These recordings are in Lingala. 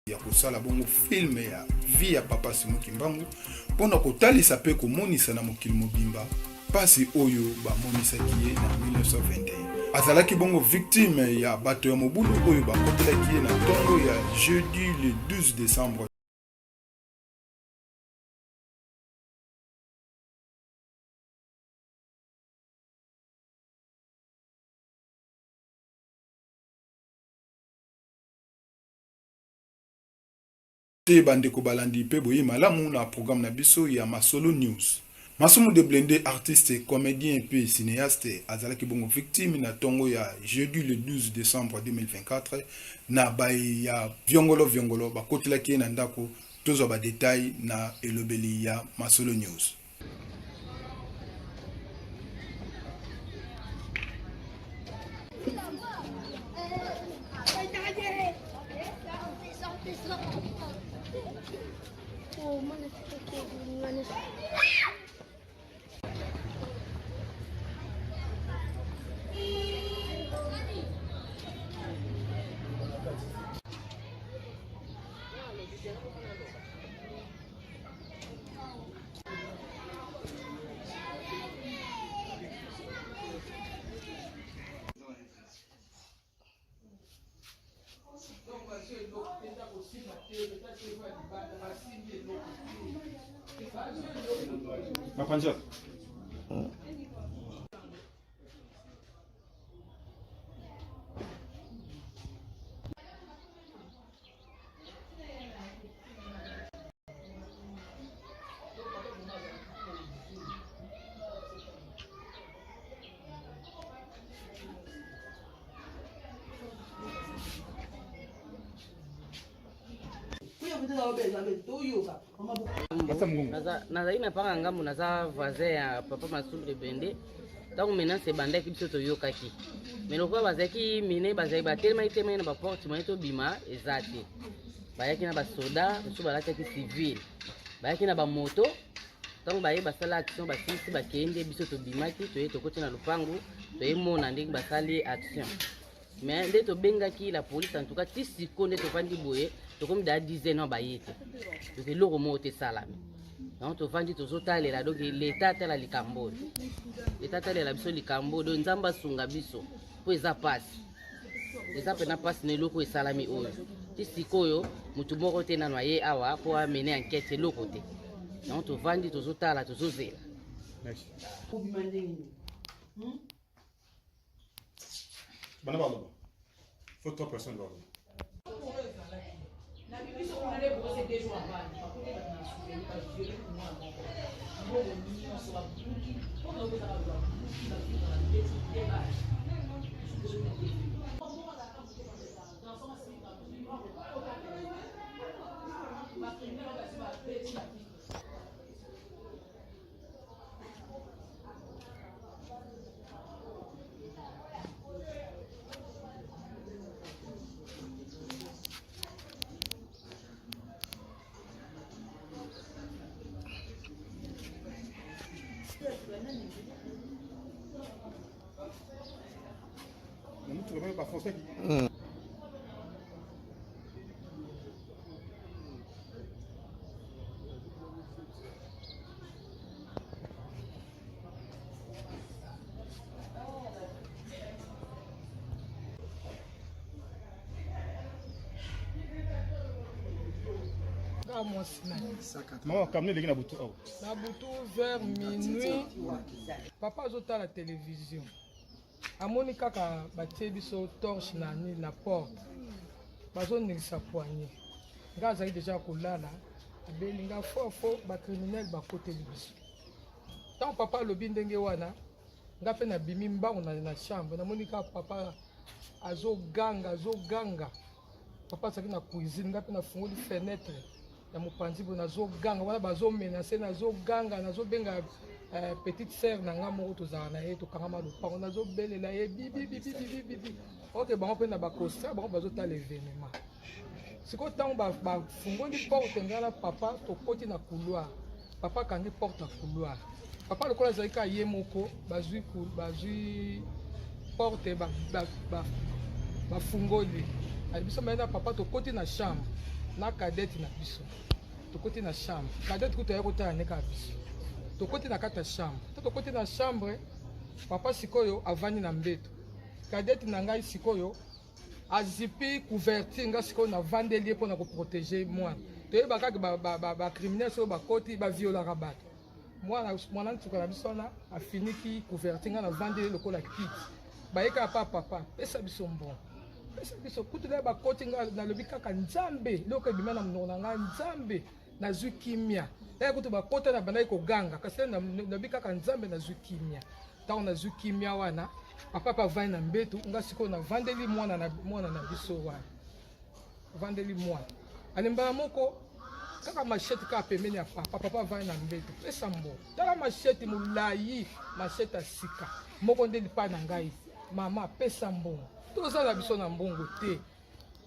Ya kosala bongo film ya vie ya Papa Simon Kimbangu mpo na kotalisa mpe komonisa na mokili mobimba mpasi oyo bamonisaki ye na 1921. Azalaki bongo victime ya bato ya mobulu oyo bakotelaki ye na ntongo ya jeudi le 12 décembre. Te bandeko balandi mpe boye malamu na programme na biso ya Masolo News. Masumu de Blende, artiste, comedien mpe cineaste, azalaki bongo victime na tongo ya jeudi le 12 décembre 2024 na baye ya viongolo viongolo bakotelaki ye na ndako. Tozwa ba detail na elobeli ya Masolo News. Mapanza. Nazali na panga ngambo, naza voisin ya papa Masumu Ebende. Ntango menace ebandaki, biso toyokaki, mais lokola bazalaki mine, bazali batelemaki telemaki na baporte, moye tobima eza te. Bayaki na basoda mosusu balataki civile, bayaki na bamoto. Ntango baye basala action, basilisi, bakei nde biso tobimaki, toye tokoti na lopango, toyemona ndenge basali action. Mais nde tobengaki la police. En tout cas, ti siko nde tovandi boye, tokomi daa dizaine ans, baye te. Donc eloko moko te esalami. Donc tovandi, tozotalela. Donc leta atala likambo oyo, leta atalela biso likambo oyo. Donc Nzambe asunga biso, mpo eza pasi, eza mpena mpasi na eloko esalami oyo. Ti sikoyo motu moko te nano aye awa mpo amene enquête, eloko te. Donc tovandi, tozotala, tozozela. Obima ndenge nini? Bana baloba. Faut trois personnes baloba. Mwasi na Mama, kamne eleki na butu awa. Na butu vers minuit, papa azotala télévision, amoni kaka batie biso torche na nini na porte, bazoningisa poignet. Nga azali deja kolala, abeli nga fofo, bacriminel bakoteli biso. Ntango papa alobi ndenge wana, nga mpe nabimi mbangu na chambre, namoni kaka papa azoganga, azoganga. Papa azalaki na cuisine, nga mpe nafungoli fenêtre ya mopanzi boye, nazoganga wana bazomenase, nazoganga, nazobenga petite sœur na nga moko tozala na ye, tokangama lopango, nazobelela ye bibibibibibibi. Oke, bango mpe na bakosa bango bazotala événement. Sikoyo ntango bafungoli porte, ngai na papa tokoti na couloir, papa akangi porte ya couloir. Papa lokola azali kaka ye moko, bazwi porte, bafungoli biso mai na papa, tokoti na chambre. Na cadette na biso tokoti na chambre. Cadette kutu aye kotala nde kaka biso. Tokoti na kati ya chambre. To tokoti na chambre, papa sikoyo avandi na mbeto. Cadette na ngai sikoyo azipi couverture, nga sikoyo navandeli ye mpona koprotege mwana. Toyeba kaka bacriminel soki bakoti baviolaka bato. Mwana mwana nsuka na biso wana afiniki couverture, nga navandeli lokola kiti. Baye kaka pa papa, pesa biso mbongo, pesa biso kutu. Na bakoti, nga nalobi kaka Nzambe, eloko ebima na monoko na ngai, Nzambe, nazwi kimia. Aya kutu bakota na bandaki koganga, kasi nalobi kaka Nzambe, nazwi kimia. Ntango nazwi kimia wana, papa mpe avandi na mbetu, nga sikoyo navandeli mwana na mwana na biso wana, vandeli mwana. Ale mbala moko kaka machette kaka pembeni ya papa. Papa avandi na mbetu, pesa mbongo. Tala machette molai, machette ya sika moko nde lipai na ngai. Mama, pesa mbongo, toza na biso na mbongo te,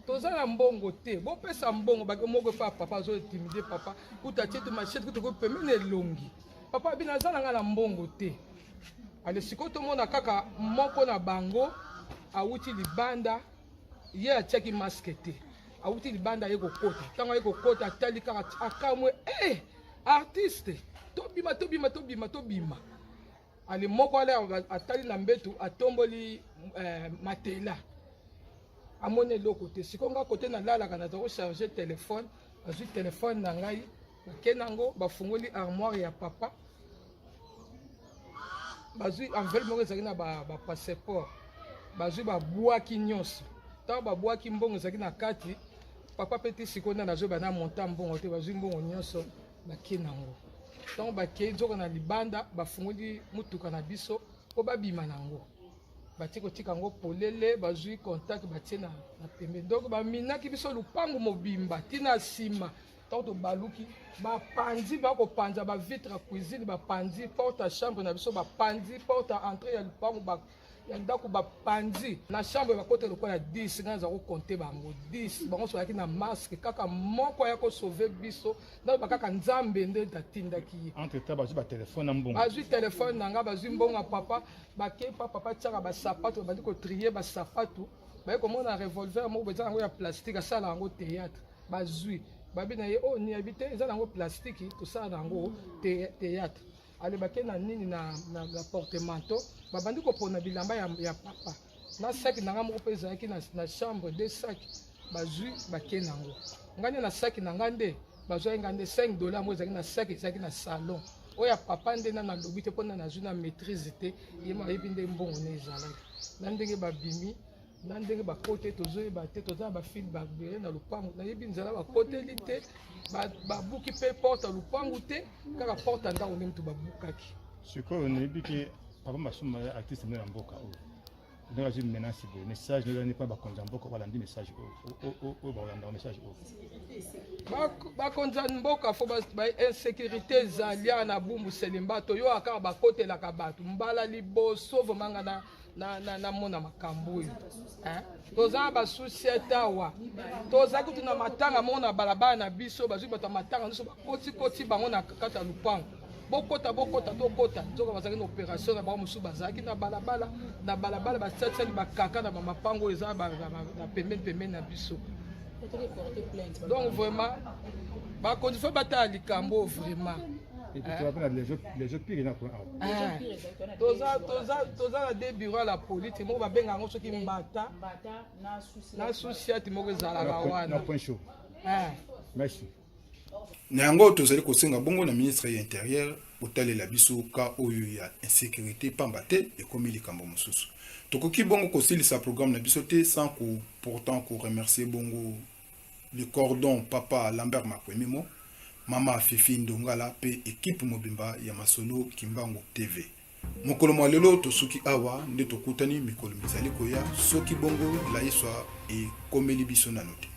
toza na mbongo te, bopesa mbongo. Bake moko epa papa, azointimide papa, kuta atie te machette kuta ko pembeni elongi papa. Bino aza na ngai na mbongo te. Ale sikoyo tomona kaka moko na bango awuti libanda, ye atiaki masque te, awuti libanda aye kokota. Ntango aye kokota, atali kaka, akamwe: "Eh, artiste, tobima, tobima, tobima, tobima." Ale moko ale atali na mbetu, atomboli matela, amoni eloko te. Sikoyo nga kote nalalaka, naza kocharge telefone, azwi telefone na ngai, bake nango, bafungoli armoire ya papa, bazwi enveloppe moko ezalaki na bapasseport, bazwi, babwaki nyonso. Ntango babwaki, mbongo ezalaki na kati. Papa mpe ti sikoyo nde nazoyeba na monta mbongo te. Bazwi mbongo nyonso, bakei nango. Ntango bakei, nzoka na libanda bafungoli motuka na biso mpo babima nango, batie kotika yango polele, bazwi contact, batie na pembeni. Donc baminaki biso lupangu mobimba ntina nsima. Ntango tobaluki, bapanzi, bakopanza bavitre ya cuisine, bapanzi porte ya chambre na biso, bapanzi porte ya entrée ya lupangu ya ndako, bapanzi na chambre. Bakota lokola 10, ngai naza kokonte bango 10. Bango so bazalaki na masque, kaka moko aya kosauve biso. Naloba kaka Nzambe nde atindaki ye. Entre temps bazwi batelefone na mbongo. Bazwi telefone na nga, bazwi mbongo ya papa, bakei pa papa tiaka basapato, babandi kotrier basapatu, baye komona revolver moko eza yango ya plastique, asala yango théâtre. Bazwi, babi na ye: "Oyo niyebi te, eza nango plastique, tosala yango théâtre." Ale bake na nini na portemanteau, babandi kopona bilamba ya papa na saki na nga moko mpe ezalaki na chambre, de saki bazwi, bake nango. Ngai nde na saki na ngai nde bazwaki ngai nde 5 $ moko ezalaki na saki, ezalaki na salon. Oyo ya papa nde na nalobi te, mpona nazwi na maîtrise te. Ye mo ayebi nde mbongo ne ezalaki na ndenge babimi, na ndenge bakote, tozoyeba te. Toza na bafil barbelé na lopango, nayebi nzela bakoteli te. Babuki mpe porte ya lopango te, kaka porte ya ndako nde moto babukaki. Sikoyo nayebi ke papa Masumu ya artiste nde na mboka oyo, ndenge azwi menace boye, message nozani mpa bakonzi ya mboka balandi message oyo, bakolandaka message oyo? Bakonzi ya mboka, fo insécurité ezali awa na Bumbu Selemba. Toyoka kaka bakotelaka bato mbala liboso. Vraiment nga namona makambo oyo. Toza na basusiete awa, toza kutu na matanga moko na balabala na biso, bazwi bato ya matanga nyonso, bakotikoti bango na kati ya lupango: "Bokota, bokota, tokota." Nzoka bazalaki na opération na bango. Mosusu bazalaki na balabala, na balabala batiatiaki bakaka na bamapango oyo eza na pembeni pembeni na biso. Donc vraiment bakonzi fo batala likambo vraiment. Toza na de bureau ya la police moko, babenga yango soki Mbata na susiati moko ezalaka wana. Merci. Na yango tozali kosenga bongo na ministre ya Intérieur kotalela biso ka oyo ya insécurité, pamba te ekomi likambo mosusu. Tokoki bongo kosilisa programme na biso te sans ko pourtant koremercier bongo le cordon papa Lambert Makwemimo, mama Fifi Ndongala mpe équipe mobimba ya Masolo Kimbangu TV. Mokolo mwa lelo tosuki awa, nde tokutani mikolo mizali koya, soki bongo laiswa ekomeli biso nano te.